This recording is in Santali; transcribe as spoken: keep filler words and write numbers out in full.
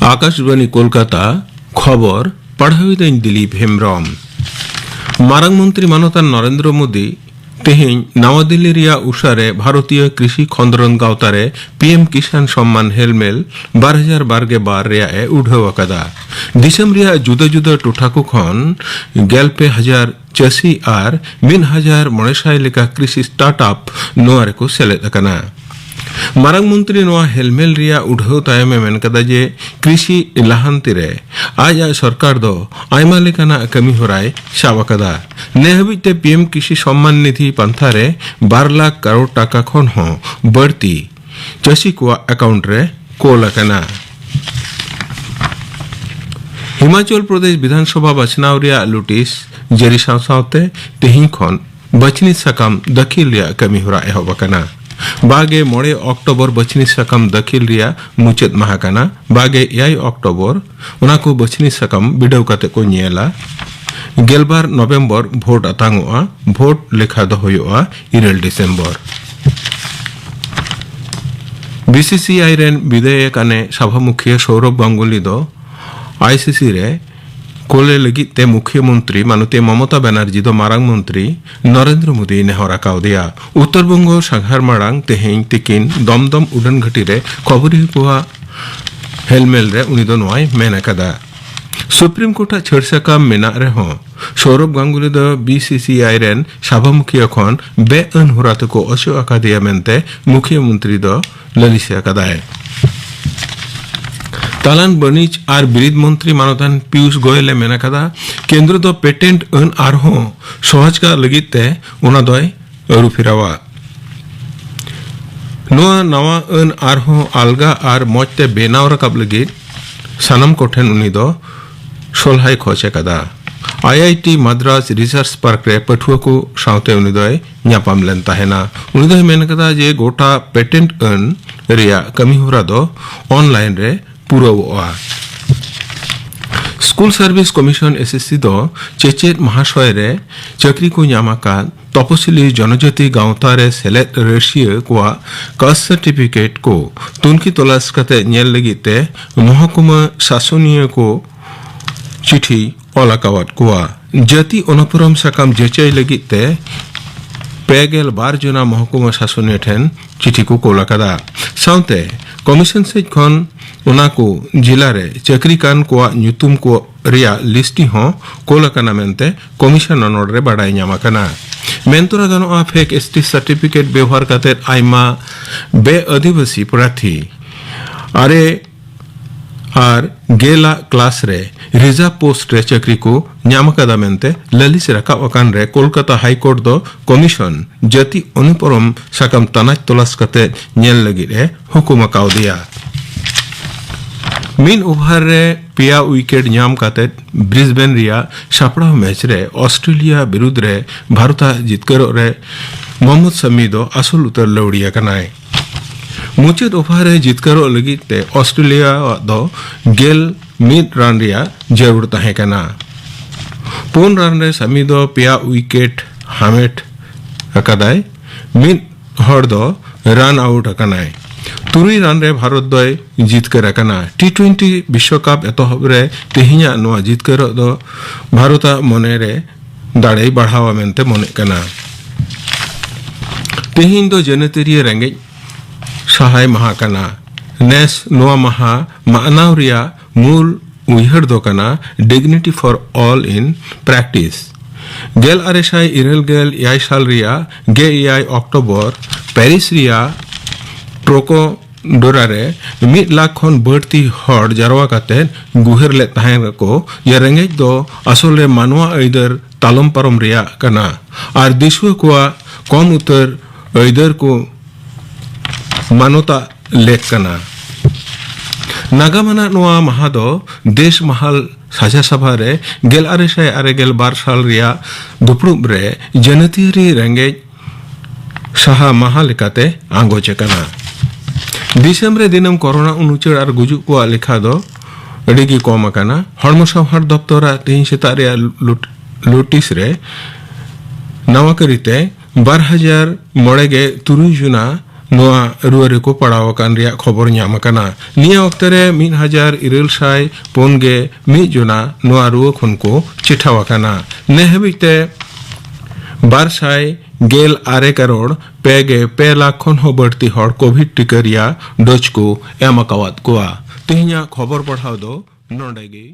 ᱟᱠᱟᱥᱵᱟᱱᱤ ᱠᱳᱞᱠᱟᱛᱟ, ᱠᱷᱚᱵᱚᱨ ᱯᱟᱲᱦᱟᱣᱤᱫᱟᱹᱧ ᱫᱤᱞᱤᱯ ᱦᱮᱢᱵᱽᱨᱚᱢ᱾ ᱢᱟᱨᱟᱝ ᱢᱚᱱᱛᱨᱤ ᱢᱟᱱᱚᱛᱟᱱ ᱱᱚᱨᱮᱱᱫᱨᱚ ᱢᱳᱫᱤ ᱛᱮᱦᱮᱧ ᱱᱟᱣᱟ ᱫᱤᱞᱞᱤ ᱨᱮᱭᱟᱜ ᱩᱥᱟᱨᱮ ᱵᱷᱟᱨᱚᱛᱤᱭᱚ ᱠᱨᱤᱥᱤ ᱠᱷᱚᱸᱫᱽᱨᱚᱱ ᱜᱟᱶᱛᱟ ᱨᱮ ᱯᱤ ᱮᱢ ᱠᱤᱥᱟᱱ ᱥᱚᱢᱢᱟᱱ ᱦᱮᱞᱢᱮᱞ ᱵᱟᱨ ᱦᱟᱡᱟᱨ ᱵᱟᱨ ᱜᱮᱞ ᱵᱟᱨ ᱨᱮᱭᱟᱜ ᱮ ᱩᱰᱷᱟᱹᱣ ᱟᱠᱟᱫᱟ᱾ ᱫᱤᱥᱚᱢ ᱨᱮᱭᱟᱜ ᱡᱩᱫᱟᱹ ᱡᱩᱫᱟᱹ ᱴᱚᱴᱷᱟ ᱠᱚ ᱠᱷᱚᱱ ᱜᱮᱞ ᱯᱮ ᱦᱟᱡᱟᱨ ᱪᱟᱹᱥᱤ ᱟᱨ ᱢᱤᱫ ᱦᱟᱡᱟᱨ ᱢᱚᱬᱮ ᱥᱟᱭ ᱞᱮᱠᱟ ᱠᱨᱤᱥᱤ ᱥᱴᱟᱨᱴ ᱟᱯ ᱱᱚᱣᱟ ᱨᱮᱠᱚ ᱥᱮᱞᱮᱫ ᱟᱠᱟᱱᱟ᱾ ᱢᱟᱨᱟᱝ ᱢᱚᱱᱛᱨᱤ ᱱᱚᱣᱟ ᱦᱮᱞᱢᱮᱞ ᱨᱮᱭᱟᱜ ᱩᱰᱷᱟᱹᱣ ᱛᱟᱭᱚᱢ ᱮ ᱢᱮᱱ ᱠᱟᱫᱟ ᱡᱮ ᱠᱨᱤᱥᱤ ᱞᱟᱦᱟᱱᱛᱤ ᱨᱮ ᱟᱡ ᱟᱡ ᱥᱚᱨᱠᱟᱨ ᱫᱚ ᱟᱭᱢᱟ ᱞᱮᱠᱟᱱᱟᱜ ᱠᱟᱹᱢᱤ ᱦᱚᱨᱟᱭ ᱥᱟᱵ ᱟᱠᱟᱫᱟ᱾ ᱱᱮ ᱦᱟᱹᱵᱤᱡ ᱛᱮ ᱯᱤ ᱮᱢ ᱠᱨᱤᱥᱤ ᱥᱚᱢᱢᱟᱱ ᱱᱤᱫᱷᱤ ᱯᱟᱱᱛᱷᱟ ᱨᱮ ᱵᱟᱨ ᱞᱟᱠᱷ ᱠᱟᱨᱳᱲ ᱴᱟᱠᱟ ᱠᱷᱚᱱ ᱦᱚᱸ ᱵᱟᱹᱲᱛᱤ ᱪᱟᱹᱥᱤ ᱠᱚᱣᱟᱜ ᱮᱠᱟᱣᱩᱱᱴ ᱨᱮ ᱠᱳᱞ ᱟᱠᱟᱱᱟ᱾ ᱦᱤᱢᱟᱪᱚᱞ ᱯᱨᱚᱫᱮᱥ ᱵᱤᱫᱷᱟᱱ ᱥᱚᱵᱷᱟ ᱵᱟᱪᱷᱱᱟᱣ ᱨᱮᱭᱟᱜ ᱱᱳᱴᱤᱥ ᱡᱟᱹᱨᱤ ᱥᱟᱶ ᱥᱟᱶᱛᱮ ᱛᱮᱦᱮᱧ ᱠᱷᱚᱱ ᱵᱟᱪᱷᱱᱤ ᱥᱟᱠᱟᱢ ᱫᱟᱹᱠᱷᱤᱞ ᱨᱮᱭᱟᱜ ᱠᱟᱹᱢᱤ ᱦᱚᱨᱟ ᱮᱦᱚᱵ ᱟᱠᱟᱱᱟ᱾ ᱵᱟᱜᱮ ᱢᱚᱬᱮ ᱚᱠᱴᱳᱵᱚᱨ ᱵᱟᱪᱷᱱᱤ ᱥᱟᱠᱟᱢ ᱫᱟᱹᱠᱷᱤᱞ ᱨᱮᱭᱟᱜ ᱢᱩᱪᱟᱹᱫ ᱢᱟᱦᱟ ᱠᱟᱱᱟ᱾ ᱵᱟᱜᱮ ᱮᱭᱟᱭ ᱚᱠᱴᱳᱵᱚᱨ ᱚᱱᱟ ᱠᱚ ᱵᱟᱪᱷᱱᱤ ᱥᱟᱠᱟᱢ ᱵᱤᱰᱟᱹᱣ ᱠᱟᱛᱮ ᱠᱚ ᱧᱮᱞᱟ᱾ ᱜᱮᱞᱵᱟᱨ ᱱᱚᱵᱷᱮᱢᱵᱚᱨ ᱵᱷᱳᱴ ᱟᱛᱟᱝᱚᱜᱼᱟ᱾ ᱵᱷᱳᱴ ᱞᱮᱠᱷᱟ ᱫᱚ ᱦᱩᱭᱩᱜᱼᱟ ᱤᱨᱟᱹᱞ ᱰᱤᱥᱮᱢᱵᱚᱨ᱾ ᱵᱤ ᱥᱤ ᱥᱤ ᱟᱭ ᱨᱮᱱ ᱵᱤᱫᱟᱹᱭ ᱟᱠᱟᱱᱮ ᱥᱟᱵᱷᱟ ᱢᱩᱠᱷᱤᱭᱟᱹ ᱥᱚᱣᱨᱚᱵᱷ ᱜᱟᱝᱜᱩᱞᱤ ᱫᱚ ᱟᱭ ᱥᱤ ᱥᱤ ᱨᱮ ᱠᱳᱞᱮ ᱞᱟᱹᱜᱤᱫ ᱛᱮ ᱢᱩᱠᱷᱭᱟᱹ ᱢᱚᱱᱛᱨᱤ ᱢᱟᱱᱚᱛᱤ ᱢᱚᱢᱚᱛᱟ ᱵᱟᱱᱟᱨᱡᱤ ᱫᱚ ᱢᱟᱨᱟᱝ ᱢᱚᱱᱛᱨᱤ ᱱᱚᱨᱮᱱᱫᱨᱚ ᱢᱳᱫᱤᱭ ᱱᱮᱦᱚᱨ ᱟᱠᱟᱣᱫᱮᱭᱟ᱾ ᱩᱛᱛᱚᱨ ᱵᱚᱝᱜᱚ ᱥᱟᱸᱜᱷᱟᱨ ᱢᱟᱲᱟᱝ ᱛᱮᱦᱮᱧ ᱛᱤᱠᱤᱱ ᱫᱚᱢᱫᱚᱢ ᱩᱰᱟᱹᱱ ᱜᱷᱟᱹᱴᱤ ᱨᱮ ᱠᱷᱚᱵᱚᱨᱤᱭᱟᱹ ᱠᱚᱣᱟᱜ ᱦᱮᱞᱢᱮᱞ ᱨᱮ ᱩᱱᱤ ᱫᱚ ᱱᱚᱣᱟᱭ ᱢᱮᱱ ᱟᱠᱟᱫᱟ᱾ ᱥᱩᱯᱨᱤᱢ ᱠᱳᱨᱴ ᱟᱜ ᱪᱷᱟᱹᱲ ᱥᱟᱠᱟᱢ ᱢᱮᱱᱟᱜ ᱨᱮᱦᱚᱸ ᱥᱚᱣᱨᱚᱵᱷ ᱜᱟᱝᱜᱩᱞᱤ ᱫᱚ ᱵᱤ ᱥᱤ ᱥᱤ ᱟᱭ ᱨᱮᱱ ᱥᱟᱵᱷᱟ ᱢᱩᱠᱷᱤᱭᱟᱹ ᱠᱷᱚᱱ ᱵᱮᱼᱟᱹᱱ ᱦᱚᱨᱟ ᱛᱮᱠᱚ ᱚᱪᱚᱜ ᱟᱠᱟᱫᱮᱭᱟ ᱢᱮᱱᱛᱮ ᱢᱩᱠᱷᱭᱟᱹ ᱢᱚᱱᱛᱨᱤ ᱫᱚ ᱞᱟᱹᱞᱤᱥ ᱟᱠᱟᱫᱟᱭ᱾ ᱛᱟᱞᱟᱱ ᱵᱟᱹᱱᱤᱡᱽ ᱟᱨ ᱵᱤᱨᱤᱫ ᱢᱚᱱᱛᱨᱤ ᱢᱟᱱᱚᱛᱟᱱ ᱯᱤᱭᱩᱥ ᱜᱳᱭᱮᱞ ᱮ ᱢᱮᱱ ᱟᱠᱟᱫᱟ, ᱠᱮᱱᱫᱨᱚ ᱫᱚ ᱯᱮᱴᱮᱱᱴ ᱟᱹᱱ ᱟᱨᱦᱚᱸ ᱥᱚᱦᱚᱡᱽ ᱠᱟᱜ ᱞᱟᱹᱜᱤᱫ ᱛᱮ ᱚᱱᱟ ᱫᱚᱭ ᱟᱹᱨᱩ ᱯᱷᱮᱨᱟᱣᱟ᱾ ᱱᱚᱣᱟ ᱱᱟᱣᱟ ᱟᱹᱱ ᱟᱨᱦᱚᱸ ᱟᱞᱜᱟ ᱟᱨ ᱢᱚᱸᱡᱽ ᱛᱮ ᱵᱮᱱᱟᱣ ᱨᱟᱠᱟᱵ ᱞᱟᱹᱜᱤᱫ ᱥᱟᱱᱟᱢ ᱠᱚᱴᱷᱮᱱ ᱩᱱᱤ ᱫᱚ ᱥᱚᱞᱦᱟᱭ ᱠᱷᱚᱡ ᱟᱠᱟᱫᱟ᱾ ᱟᱭ I T Madras research park ᱨᱮ ᱯᱟᱹᱴᱷᱩᱣᱟᱹ ᱠᱚ ᱥᱟᱶᱛᱮ ᱩᱱᱤ ᱫᱚᱭ ᱧᱟᱯᱟᱢ ᱞᱮᱱ ᱛᱟᱦᱮᱱᱟ᱾ ᱩᱱᱤ ᱫᱚᱭ ᱢᱮᱱ ᱠᱟᱫᱟ ᱡᱮ ᱜᱚᱴᱟ ᱯᱮᱴᱮᱱᱴ ᱟᱹᱱ ᱨᱮᱭᱟᱜ ᱠᱟᱹᱢᱤᱦᱚᱨᱟ ᱫᱚ ᱚᱱᱞᱟᱭᱤᱱ ᱨᱮ ᱯᱩᱨᱟᱹᱣᱚᱜᱼᱟ᱾ School service commission, S S C, ᱫᱚ ᱪᱮᱪᱮᱫ ᱢᱟᱦᱟᱥᱚᱭ ᱨᱮ ᱪᱟᱹᱠᱨᱤ ᱠᱚ ᱧᱟᱢ ᱟᱠᱟᱫ ᱛᱚᱯᱚᱥᱤᱞᱤ ᱡᱚᱱᱚᱡᱟᱹᱛᱤ ᱜᱟᱶᱛᱟ ᱨᱮ ᱥᱮᱞᱮᱫ ᱨᱟᱹᱥᱤᱭᱟᱹ ᱠᱚᱣᱟᱜ ᱠᱟᱥᱴ ᱥᱟᱨᱴᱤᱯᱷᱤᱠᱮᱴ ᱠᱚ ᱛᱩᱱᱠᱷᱤ ᱛᱚᱞᱟᱥ ᱠᱟᱛᱮ ᱧᱮᱞ ᱞᱟᱹᱜᱤᱫ ᱛᱮ ᱢᱚᱦᱚᱠᱩᱢᱟ ᱥᱟᱥᱚᱱᱤᱭᱟᱹ ᱠᱚ ᱪᱤᱴᱷᱤ ᱚᱞ ᱟᱠᱟᱣᱟᱫ ᱠᱚᱣᱟ᱾ ᱡᱟᱹᱛᱤ ᱚᱱᱚᱯᱩᱨᱚᱢ ᱥᱟᱠᱟᱢ ᱡᱟᱹᱪᱟᱹᱭ ᱞᱟᱹᱜᱤᱫ ᱛᱮ ᱯᱮ ᱜᱮᱞ ᱵᱟᱨ ᱡᱚᱱᱟ ᱢᱚᱦᱚᱠᱩᱢᱟ ᱥᱟᱥᱚᱱᱤᱭᱟᱹ ᱴᱷᱮᱱ ᱪᱤᱴᱷᱤ ᱠᱚ ᱠᱳᱞ ᱟᱠᱟᱫᱟ᱾ ᱥᱟᱶᱛᱮ ᱠᱚᱢᱤᱥᱚᱱ ᱥᱮᱫ ᱠᱷᱚᱱ ᱚᱱᱟ ᱠᱚ ᱡᱤᱞᱟ ᱨᱮ ᱪᱟᱹᱠᱨᱤ ᱠᱟᱱ ᱠᱚᱣᱟᱜ ᱧᱩᱛᱩᱢ ᱠᱚ ᱨᱮᱭᱟᱜ ᱞᱤᱥᱴᱤ ᱦᱚᱸ ᱠᱳᱞ ᱟᱠᱟᱱᱟ ᱢᱮᱱᱛᱮ ᱠᱚᱢᱤᱥᱚᱱ ᱚᱱᱚᱲ ᱨᱮ ᱵᱟᱰᱟᱭ ᱧᱟᱢ ᱟᱠᱟᱱᱟ᱾ ᱢᱮᱱ ᱛᱚᱨᱟ ᱜᱟᱱᱚᱜᱼᱟ, ᱯᱷᱮᱠ ᱮᱥ ᱴᱤ ᱥᱟᱨᱴᱤᱯᱷᱤᱠᱮᱴ ᱵᱮᱣᱦᱟᱨ ᱠᱟᱛᱮ ᱟᱭᱢᱟ ᱵᱮ ᱟᱹᱫᱤᱵᱟᱹᱥᱤ ᱯᱨᱟᱨᱛᱷᱤ ᱟᱨᱮ ᱟᱨ ᱜᱮᱞᱟᱜ ᱠᱞᱟᱥ ᱨᱮ ᱨᱤᱡᱟᱨᱵᱷ ᱯᱳᱥᱴ ᱨᱮ ᱪᱟᱹᱠᱨᱤ ᱠᱚ ᱧᱟᱢ ᱟᱠᱟᱫᱟ ᱢᱮᱱᱛᱮ ᱞᱟᱹᱞᱤᱥ ᱨᱟᱠᱟᱵ ᱟᱠᱟᱱ ᱨᱮ ᱠᱳᱞᱠᱟᱛᱟ ᱦᱟᱭ ᱠᱳᱨᱴ ᱫᱚ ᱠᱚᱢᱤᱥᱚᱱ ᱡᱟᱹᱛᱤ ᱚᱱᱩᱯᱚᱨᱚᱢ ᱥᱟᱠᱟᱢ ᱛᱟᱱᱟᱪ ᱛᱚᱞᱟᱥ ᱠᱟᱛᱮ ᱧᱮᱞ ᱞᱟᱹᱜᱤᱫ ᱮ ᱦᱩᱠᱩᱢ ᱟᱠᱟᱣᱫᱮᱭᱟ᱾ ᱢᱤᱫ ᱳᱵᱷᱟᱨ ᱨᱮ ᱯᱮᱭᱟ ᱩᱭᱠᱮᱴ ᱧᱟᱢ ᱠᱟᱛᱮ ᱵᱨᱤᱥᱵᱮᱱ ᱨᱮᱭᱟᱜ ᱥᱟᱯᱲᱟᱣ ᱢᱮᱪ ᱨᱮ ᱚᱥᱴᱨᱮᱞᱤᱭᱟ ᱵᱤᱨᱩᱫᱽ ᱨᱮ ᱵᱷᱟᱨᱚᱛᱟᱜ ᱡᱤᱛᱠᱟᱹᱨᱚᱜ ᱨᱮ ᱢᱚᱦᱚᱢᱢᱚᱫ ᱥᱟᱢᱤ ᱫᱚ ᱟᱥᱚᱞ ᱩᱛᱟᱹᱨ ᱞᱟᱹᱣᱲᱤᱭᱟ ᱠᱟᱱᱟᱭ᱾ ᱢᱩᱪᱟᱹᱫ ᱳᱵᱷᱟᱨ ᱨᱮ ᱡᱤᱛᱠᱟᱹᱨᱚᱜ ᱞᱟᱹᱜᱤᱫ ᱛᱮ ᱚᱥᱴᱨᱮᱞᱤᱭᱟᱣᱟᱜ ᱫᱚ ᱜᱮᱞ ᱢᱤᱫ ᱨᱟᱱ ᱨᱮᱭᱟᱜ ᱡᱟᱹᱨᱩᱲ ᱛᱟᱦᱮᱸ ᱠᱟᱱᱟ᱾ ᱯᱩᱱ ᱨᱟᱱ ᱨᱮ ᱥᱟᱢᱤ ᱫᱚ ᱯᱮᱭᱟ ᱩᱭᱠᱮᱴ ᱦᱟᱢᱮᱴ ᱟᱠᱟᱫᱟᱭ᱾ ᱢᱤᱫ ᱦᱚᱲ ᱫᱚ ᱨᱟᱱ ᱟᱣᱩᱴ ᱟᱠᱟᱱᱟᱭ᱾ ᱛᱩᱨᱩᱭ ᱨᱟᱱ ᱨᱮ ᱵᱷᱟᱨᱚᱛ ᱫᱚᱭ ᱡᱤᱛᱠᱟᱹᱨ ᱟᱠᱟᱱᱟ᱾ ᱴᱤ ᱴᱩᱭᱮᱱᱴᱤ ᱵᱤᱥᱣᱚᱠᱟᱯ ᱮᱛᱚᱦᱚᱵ ᱨᱮ ᱛᱮᱦᱮᱧᱟᱜ ᱱᱚᱣᱟ ᱡᱤᱛᱠᱟᱹᱨᱚᱜ ᱫᱚ ᱵᱷᱟᱨᱚᱛᱟᱜ ᱢᱚᱱᱮ ᱨᱮ ᱫᱟᱲᱮᱭ ᱵᱟᱲᱦᱟᱣᱟ ᱢᱮᱱᱛᱮ ᱢᱚᱱᱮᱜ ᱠᱟᱱᱟ᱾ ᱛᱮᱦᱮᱧ ᱫᱚ ᱡᱟᱹᱱᱟᱹᱛᱟᱹᱨᱤᱭᱟᱹ ᱨᱮᱸᱜᱮᱡ ᱥᱟᱦᱟᱭ ᱢᱟᱦᱟ ᱠᱟᱱᱟ᱾ ᱱᱮᱥ ᱱᱚᱣᱟ ᱢᱟᱦᱟ ᱢᱟᱱᱟᱣ ᱨᱮᱭᱟᱜ ᱢᱩᱞ ᱩᱭᱦᱟᱹᱨ ᱫᱚ ᱠᱟᱱᱟ Dignity for All in Practice᱾ ᱜᱮᱞ ᱟᱨᱮ ᱥᱟᱭ ᱤᱨᱟᱹᱞ ᱜᱮᱞ ᱮᱭᱟᱭ ᱥᱟᱞ ᱨᱮᱭᱟᱜ ᱜᱮᱞ ᱮᱭᱟᱭ ᱚᱠᱴᱳᱵᱚᱨ ᱯᱮᱨᱤᱥ ᱨᱮᱭᱟᱜ ᱴᱨᱳᱠᱳᱰᱳᱨᱟ ᱨᱮ ᱢᱤᱫ ᱞᱟᱠᱷ ᱠᱷᱚᱱ ᱵᱟᱹᱲᱛᱤ ᱦᱚᱲ ᱡᱟᱨᱣᱟ ᱠᱟᱛᱮ ᱜᱩᱦᱟᱹᱨ ᱞᱮᱫ ᱛᱟᱦᱮᱸ ᱠᱚ ᱡᱮ ᱨᱮᱸᱜᱮᱡ ᱫᱚ ᱟᱥᱚᱞ ᱨᱮ ᱢᱟᱱᱣᱟ ᱟᱹᱭᱫᱟᱹᱨ ᱛᱟᱞᱚᱢ ᱯᱟᱨᱚᱢ ᱨᱮᱭᱟᱜ ᱠᱟᱱᱟ ᱟᱨ ᱫᱤᱥᱩᱣᱟᱹ ᱠᱚᱣᱟᱜ ᱠᱚᱢ ᱩᱛᱟᱹᱨ ᱟᱹᱭᱫᱟᱹᱨ ᱠᱚ ᱢᱟᱱᱚᱛᱟᱜ ᱞᱮᱠ ᱠᱟᱱᱟ᱾ ᱱᱟᱜᱟᱢ ᱟᱱᱟᱜ ᱱᱚᱣᱟ ᱢᱟᱦᱟ ᱫᱚ ᱫᱮᱥ ᱢᱟᱦᱟᱞ ᱥᱟᱡᱷᱟ ᱥᱟᱵᱷᱟ ᱨᱮ ᱜᱮᱞ ᱟᱨᱮ ᱥᱟᱭ ᱟᱨᱮ ᱜᱮᱞ ᱵᱟᱨ ᱥᱟᱞ ᱨᱮᱭᱟᱜ ᱫᱩᱯᱲᱩᱵ ᱨᱮ ᱡᱟᱹᱱᱟᱹᱛᱤᱭᱟᱹᱨᱤ ᱨᱮᱸᱜᱮᱡ ᱥᱟᱦᱟ ᱢᱟᱦᱟ ᱞᱮᱠᱟᱛᱮ ᱟᱸᱜᱚᱪ ᱟᱠᱟᱱᱟ᱾ ᱫᱤᱥᱚᱢ ᱨᱮ ᱫᱤᱱᱟᱹᱢ ᱠᱚᱨᱳᱱᱟ ᱩᱱᱩᱪᱟᱹᱲ ᱟᱨ ᱜᱩᱡᱩᱜ ᱠᱚᱣᱟᱜ ᱞᱮᱠᱷᱟ ᱫᱚ ᱟᱹᱰᱤ ᱜᱮ ᱠᱚᱢ ᱟᱠᱟᱱᱟ᱾ ᱦᱚᱲᱢᱚ ᱥᱟᱶᱦᱟᱨ ᱫᱚᱯᱛᱚᱨᱟᱜ ᱛᱮᱦᱮᱧ ᱥᱮᱛᱟᱜ ᱨᱮᱭᱟᱜ ᱞᱩᱴ-, ᱱᱳᱴᱤᱥ ᱨᱮ ᱱᱟᱣᱟ ᱠᱟᱹᱨᱤᱛᱮ ᱵᱟᱨ ᱦᱟᱡᱟᱨ ᱢᱚᱬᱮ ᱜᱮ ᱛᱩᱨᱩᱭ ᱡᱚᱱᱟ ᱱᱚᱣᱟ ᱨᱩᱣᱟᱹ ᱨᱮᱠᱚ ᱯᱟᱲᱟᱣ ᱟᱠᱟᱱ ᱨᱮᱭᱟᱜ ᱠᱷᱚᱵᱚᱨ ᱧᱟᱢ ᱟᱠᱟᱱᱟ᱾ ᱱᱤᱭᱟᱹ ᱚᱠᱛᱮ ᱨᱮ ᱢᱤᱫ ᱦᱟᱡᱟᱨ ᱤᱨᱟᱹᱞ ᱥᱟᱭ ᱯᱩᱱ ᱜᱮ ᱢᱤᱫ ᱡᱚᱱᱟ ᱱᱚᱣᱟ ᱨᱩᱣᱟᱹ ᱠᱷᱚᱱ ᱠᱚ ᱪᱮᱴᱷᱟᱣ ᱟᱠᱟᱱᱟ᱾ ᱱᱮ ᱦᱟᱹᱵᱤᱡ ᱛᱮ ᱵᱟᱨ ᱥᱟᱭ ᱜᱮᱞ ᱟᱨᱮ ᱠᱟᱨᱳᱲ ᱯᱮ ᱜᱮ ᱯᱮ ᱞᱟᱠᱷ ᱠᱷᱚᱱ ᱦᱚᱸ ᱵᱟᱹᱲᱛᱤ ᱦᱚᱲ ᱠᱳᱵᱷᱤᱰ ᱴᱤᱠᱟᱹ ᱨᱮᱭᱟᱜ ᱰᱳᱡᱽ ᱠᱚ ᱮᱢ ᱟᱠᱟᱣᱟᱫ ᱠᱚᱣᱟ᱾ ᱛᱮᱦᱮᱧᱟᱜ ᱠᱷᱚᱵᱚᱨ ᱯᱟᱲᱦᱟᱣ ᱫᱚ ᱱᱚᱰᱮ ᱜᱮ